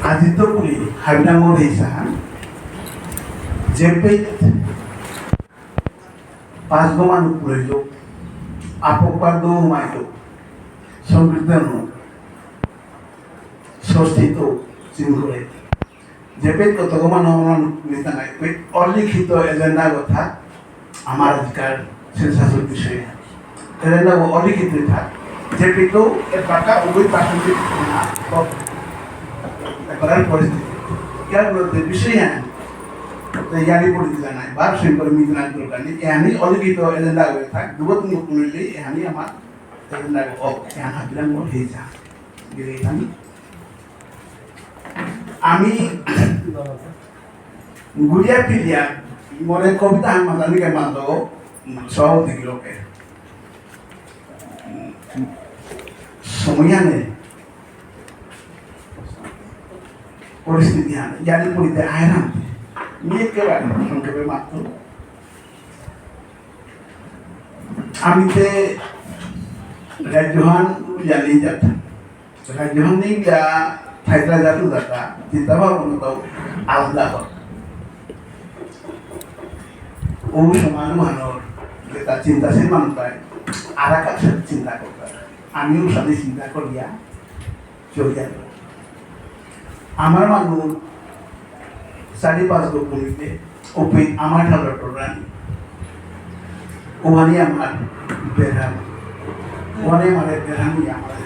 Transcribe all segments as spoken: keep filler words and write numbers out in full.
আজি তো পুরি হাবিরাঙর হিসা, যেপেই পাঁচগো মানু পুরেইল, আপকপার দো মাইল, সংকীর্তন, ষষ্ঠী তো চিন করে। যেপেই কতগো মানু আমার নিতাঙাই, পেই অলিখিত এজেন্ডা কথা, আমার আজিকার সেন্সাসর বিষয়ে। এজেন্ডা ও অলিখিত থাক, যেপেই তো এর বাকা উভয় প্রাসঙ্গিক না, তো এবাকার পরিস্থিতি। ইয়ার মধ্যে বিষয় আন, তো ইয়ারি পরিস্থিতি জানাই, বার সেন করে মিত্র আন দরকার নেই, এহানি অলিখিত এজেন্ডা হয়ে থাক, দুগো তিনগো পুরেইলে এহানি আমার এজেন্ডা ও, এহান হাবিরাঙর হিসা। গিরি আমি আমি গুলিয়া পিলিয়া মোরে কবিতা হান মাতানিকে মাতো সভাপতি গিরকে। সময় আনে পরিস্থিতি আনে, ইয়ারি পরিতে আয়রাম। নিয়ে কে বাড়ি সংক্ষেপে মাত্র। আমি তে রাজ্যহান ইয়ালি যাত। রাজ্যহান নেই গিয়া থাইতা জাতু জাতা, চিন্তা ভাবনা তো আলাদা হয়। ও সমাজ মানুষ, যেটা চিন্তাশীল মানুষ তাই, আর এক কাছে চিন্তা করতে হয়। আমিও সাথে চিন্তা করিয়া চলিয়া যাও। আমার মানু চারি পাঁচ গো পুলিতে ওপি আমার ঠারর রানী। ওহানি আমার বেড়ান। ওহানি আমার বেড়ান ইয়া আমার।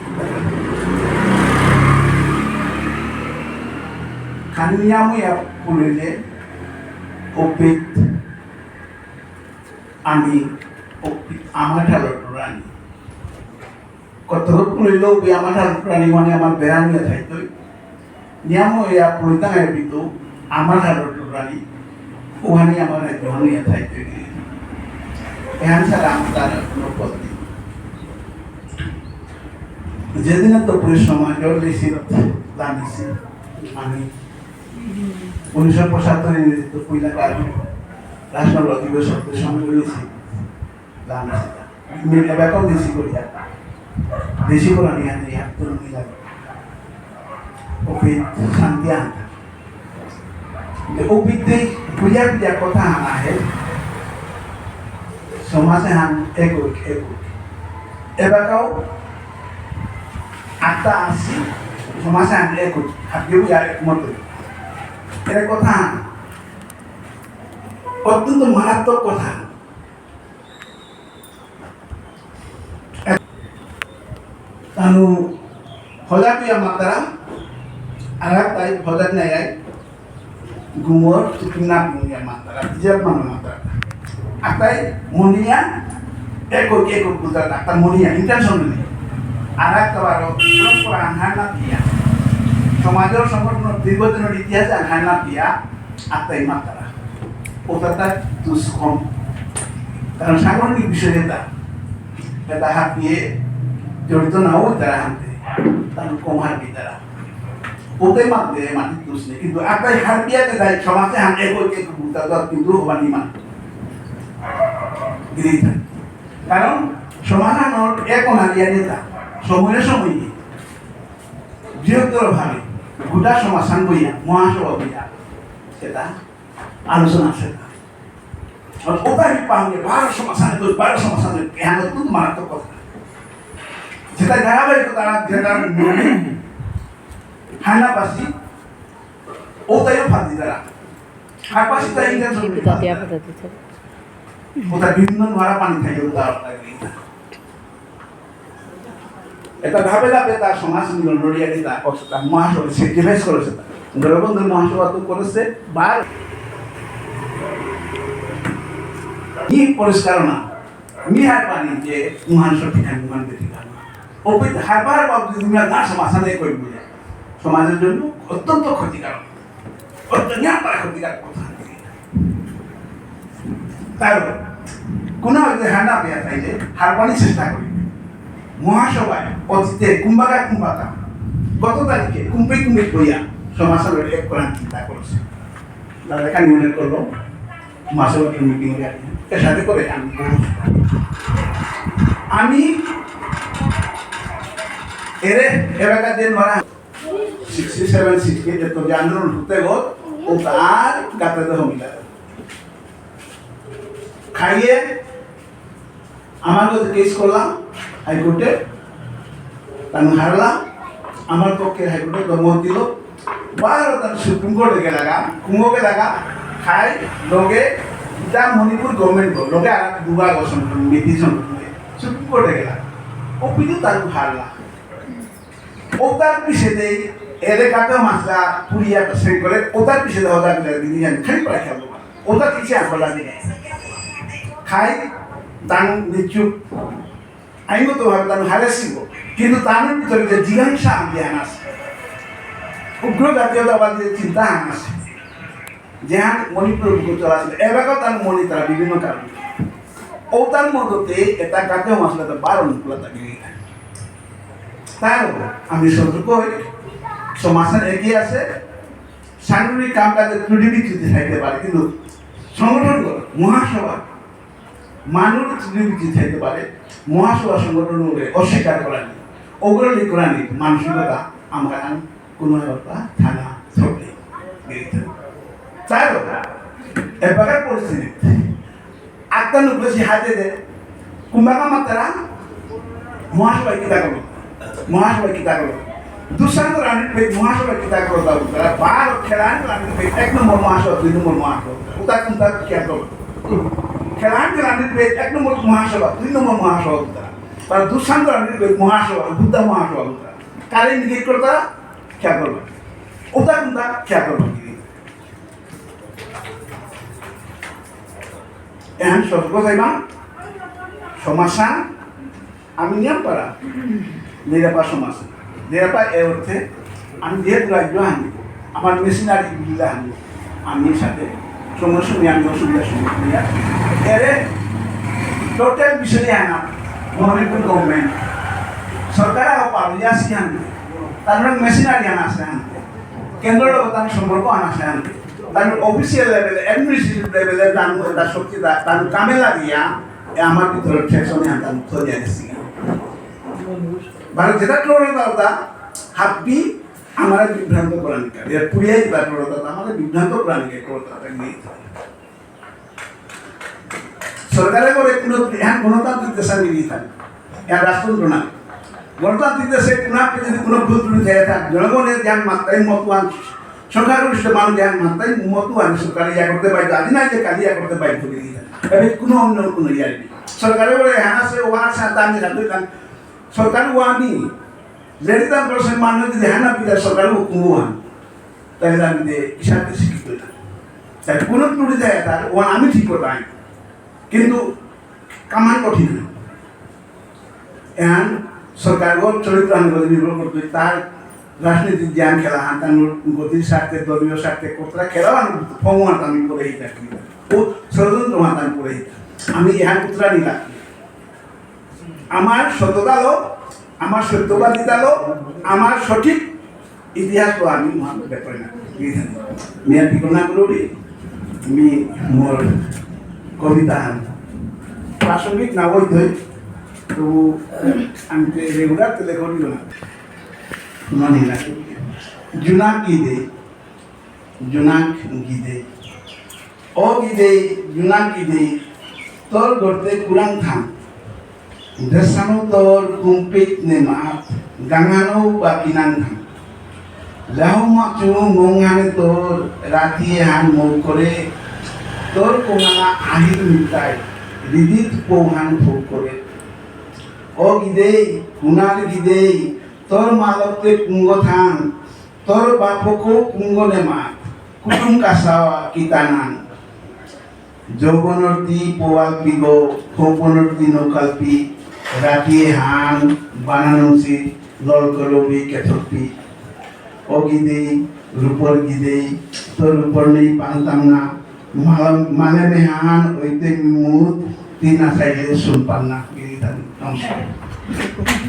কানিয়ামু ইয়া পুলিলে ওপি আমি ওপি আমার ঠারর রানী। কত পুলিলে ওপি আমার ঠারর রানী মানে আমার বেড়ান ইয়া থাইতই। নিয়ামো ইয়া পুলিতাঙাই পিতু আমার ঠারর রানী, ওহানি আমার রাজ্য হানি ইয়া থাইতই। এহান ছাড়া আমার তার কোনো পথ নেই। যেদিন তো পুলিশ সমাজর লিসি জানিছি, আমি উনিশশো পঁচাত্তর ইংরেজিত পয়লা কাজ রাষ্ট্র অধিবেশন সমাজ লিসি জানিছি। মিলে ব্যাপার দেশি করিয়া। দেশি করা নিয়ে আনি, এক তো মিলা। ওপি শান্তি আনতা। যে ওপিতে বুঝা বুঝা কথা আনা হে। সমাজে হান একুক, একুক। এবাকাও আত্মা আসি, সমাজে হান একুক। হাবিয়ে বুঝা একমত। এর কথা হান। অত্যন্ত মারাত্মক কথা। তানু হজাক ইয়া মাতারা, আর তাই হজাক নাই আই, গুমর, চিকিনা ইয়া মাতারা, বিজাত মানু মাতারা। আতাই মনিয়া, একো, একো বুঝা না, তা মনিয়া, intention নেই। আর একটা বারো, পরম্পরা আনহার না দিয়া, সমাজের সংগঠন দীর্ঘদিনের ইতিহাসে আনহার না দিয়া, আত্মাই মাতারা। ওটা তার দুষ্কম। কারণ সাংগঠনিক বিষয়ে এটা, এটা হাত দিয়ে জড়িত নাও তারা হানতে, তার কম হারবি তারা। ওটাই মাতলে মাটির দোষ নেই, কিন্তু আত্মাই হারবিয়াতে তাই সমাজে হান এক ঐক্য বুঝতে দেওয়া কিন্তু হবার নিমান। গিরিতা। কারণ সমাধান এক অনারিয়া নেতা, সময়ে সময়ে, বৃহত্তরভাবে, গোটা সমাধান বইয়া, মহাসভা বইয়া, সেটা আলোচনা আছে। আর ওটাই পাওয়া যায়, বারো সমাধান, দশ বারো সমাধান, এখানে তো মারাত্মক কথা। যেটা জানা যায়, তো তারা যেটা মনে, হানাবাসী, ওটাইও ফাঁদি তারা। হারপাসী তাই intention করে ফাঁদি তারা। ওটা বিভিন্ন নোয়ারা পানি খাইয়ে ওটা, ওটা এটা ধাপে ধাপে তার সমাজ নিয়ে লড়িয়া দিয়ে তার কষ্ট, তার মহাসভা sacrifice করেছে, তার গৌরবন্ধু মহাসভা তো করেছে বার। ই পরিষ্কার না, মি হার পানি যে মহান শক্তি খান মহান ব্যক্তি খান। ও পিত হারবার বাবু তুমি আর না সমাজ নেই কই বুঝে। সমাজের জন্য অত্যন্ত ক্ষতিকারক। অত্যন্ত নিয়াম তারা ক্ষতিকারক কথা। তার কোনো যে হানা পেয়া চাইলে হারপানি চেষ্টা করি। মহাসভায় অতীতে কুম্বাকা কুম্বাকা কত তারিখে কুম্পে কুম্পে বইয়া সমাজের এক করার চিন্তা করেছে। দাদা এখানে উল্লেখ করলো, মহাসভার মিটিং এর সাথে করে আমি বলছি। আমি এরে এলাকা দিয়ে মারা সিক্সটি সেভেন, সিক্সটি এইট তো যে আন্দোলন হতে গো, ও তার গাতে তো হমিলা। খাইয়ে আমার কাছে কেস করলাম হাইকোর্টে, তানু হারলাম। আমার পক্ষে হাইকোর্টে দমক দিল। বারো তার সুপ্রিম কোর্টে গেলাগা, কুমো গেলাগা, খাই, লগে, ইতা মণিপুর গভর্নমেন্ট গো, লগে আর দুবার গো সংগঠন, মেইতেই সংগঠন, সুপ্রিম কোর্টে গেলা। ও পিছু তার হারলা। ওটার পিছনে এরে কাটা মাসলা পুরিয়া সেন করে, ওটার পিছনে ওটা করে দিন জানি, খালি পড়া খেলবো। ওটা কিছু আসলে লাগে। খাই, তানু নিচু, আইনগতভাবে তানু হারেসিব। কিন্তু তানুর ভিতরে যে জিজ্ঞাসা আনতে আনাস, উগ্র জাতীয়তাবাদী চিন্তা আনাস, যেহান মণিপুর বুকু চলাচল, এবাকাও তার মণি তারা বিভিন্ন কারণে। ও তার মধ্যে এটা কাজে আসলে তো বারো নিকুলা তাকে নিয়ে থাকে। তার আমি সতর্ক হই, সমাজের এগিয়ে আছে, সাংগঠনিক কাম কাজে ত্রুটি বিচ্যুতি থাকতে পারে, কিন্তু সংগঠন করে মহাসভা মানুষ ত্রুটি বিচ্যুতি থাকতে পারে, মহাসভা সংগঠন করে অস্বীকার করা নেই, অগ্রহণ করা নেই, মানসিকতা আমরা কোনো একটা থানা ধরলে তার এবাকার পরিস্থিতি আত্মা নুকলেছি হাতে দে কুম্বাকা মাতারা মহাসভায় কিতা করলো? মহাসভায় কিতা করলো? দুশান্ত রানীর পেট মহাসভায় কিতা করলো? তারা বারো খেলান রানীর পেট এক নম্বর মহাসভা, দুই নম্বর মহাসভা। উতা কুন্তা কিয়া করলো? খেলান রানীর পেট এক নম্বর মহাসভা, দুই নম্বর মহাসভা উতা। তারা দুশান্ত রানীর পেট মহাসভা, বুদ্ধা মহাসভা উতা। কারে ইন্ডিকেট করতা? কিয়া করলো? উতা কুন্তা কিয়া করলো? এহান সতর্ক থাইবা, সমাজা, আমি নিয়াম পারা, নিরাপা সমাজ। নিরাপা এ অর্থে, আমি যেহেতু রাজ্য আনি, আমার মেশিনারি বিল আনি, আমি সাথে সময় সময় আমি অসুবিধা সময় করিয়া, এরে টোটাল বিষয়ে আনা, মণিপুর গভর্নমেন্ট, সরকার আরো পাবলিক আসি আনতে, তার মানে মেশিনারি আনা আছে আনতে, কেন্দ্র লোক তার সম্পর্ক আনা আছে আনতে। তার অফিসিয়াল লেভেলে, অ্যাডমিনিস্ট্রেটিভ লেভেলে তার মধ্যে তার শক্তি, তার, তার কামে লাগিয়া, এ আমার ভিতরে ঠেকসনে আনতাম, থইয়া দিছি। মানে যেটা ক্লোরতা ওটা হাব্বি আমারে বিভ্রান্ত করানিকা। এর পুরিয়াই বা ক্লোরতা আমারে বিভ্রান্ত করানিকা, ক্লোরতা নেই। সরকারে করে কোনো, হ্যাঁ, গণতান্ত্রিক দেশে নিয়ে থাকে। হ্যাঁ, রাষ্ট্রযন্ত্র না। গণতান্ত্রিক দেশে কোনো একটা যদি কোনো ভুল ত্রুটি থেকে থাকে, জনগণের জ্ঞান মাত্রায় মতুয়ান, সংখ্যাগরিষ্ঠ মানুষ জ্ঞান মাত্রায় মতুয়ান সরকারে ইয়া করতে বাধ্য, আজি না যে কালি ইয়া করতে বাধ্য করে দিয়ে থাকে। এবার কোনো অন্য কোনো ইয়া নেই। সরকারে করে হ্যাঁ আছে, ও আছে, তা আমি জানতে চান। সরকার ওয়ানি, লেডিতাম পার্সেন্ট মানুষ যদি হ্যাঁ না পিতা সরকার ও কুমুয়ান। তাহলে আমি যে হিসাবে শিক্ষিত না। তাই কোনো ত্রুটি যায় তার ওয়ান আমি ঠিক করতাম। কিন্তু কামান কঠিন। এখন সরকার ওর চরিত্র আমি বলে নির্ভর করতে তার রাজনীতির জ্ঞান খেলা হান, তার গতির স্বার্থে, দলীয় স্বার্থে, কতটা খেলা আমি ফর্ম আমি করে দিতাম। ও ষড়যন্ত্র মাতান করে দিতাম। আমি এহান উত্তরা নিলাম। আমার সততালো, আমার সত্যবাদিতালো, আমার সঠিক ইতিহাসলো আমি মহান ব্যাপারে না। মিয়া টিকনা করুরি, মি মোর কবিতা হান। প্রাসঙ্গিক না হইতই, তবু আমি তো রেগুলার তো লেখা হইল না। মানে না। জুনাক গিদে, জুনাক গিদে। ও গিদে, জুনাক গিদে, তোর গর্তে কুরাং থাং। দেশানো তোর কুম্পিত নে মাত, গাঙানো বা কিনাং থাং। লাহো মাচু মংহানে তোর রাতিয়ে হান মৌ করে, তোর কোঙালা আহির মিতাই, রিদিত পৌহান ফৌ করে। ও গিদেই, হুনার গিদেই, তোর মালকতে কুঙ্গ থাং, তোর বাপকো কুঙ্গ নেমা, কুটুম কাসাওয়া কিতানাং। যৌবনর্তি পোয়ালপিগো, খৌপনর্তি নৌকালপি, রাতিয়ে হান, বানানুসি, ললকরবি কেথকপি। ও গিদেই, রূপর গিদেই, তোর রূপর নেই পাংতাম না, মাল-, মালে মেহান ওইতে মুত, তিন আসাইলে সুনপান না, গিরি থানি। নমস্কার।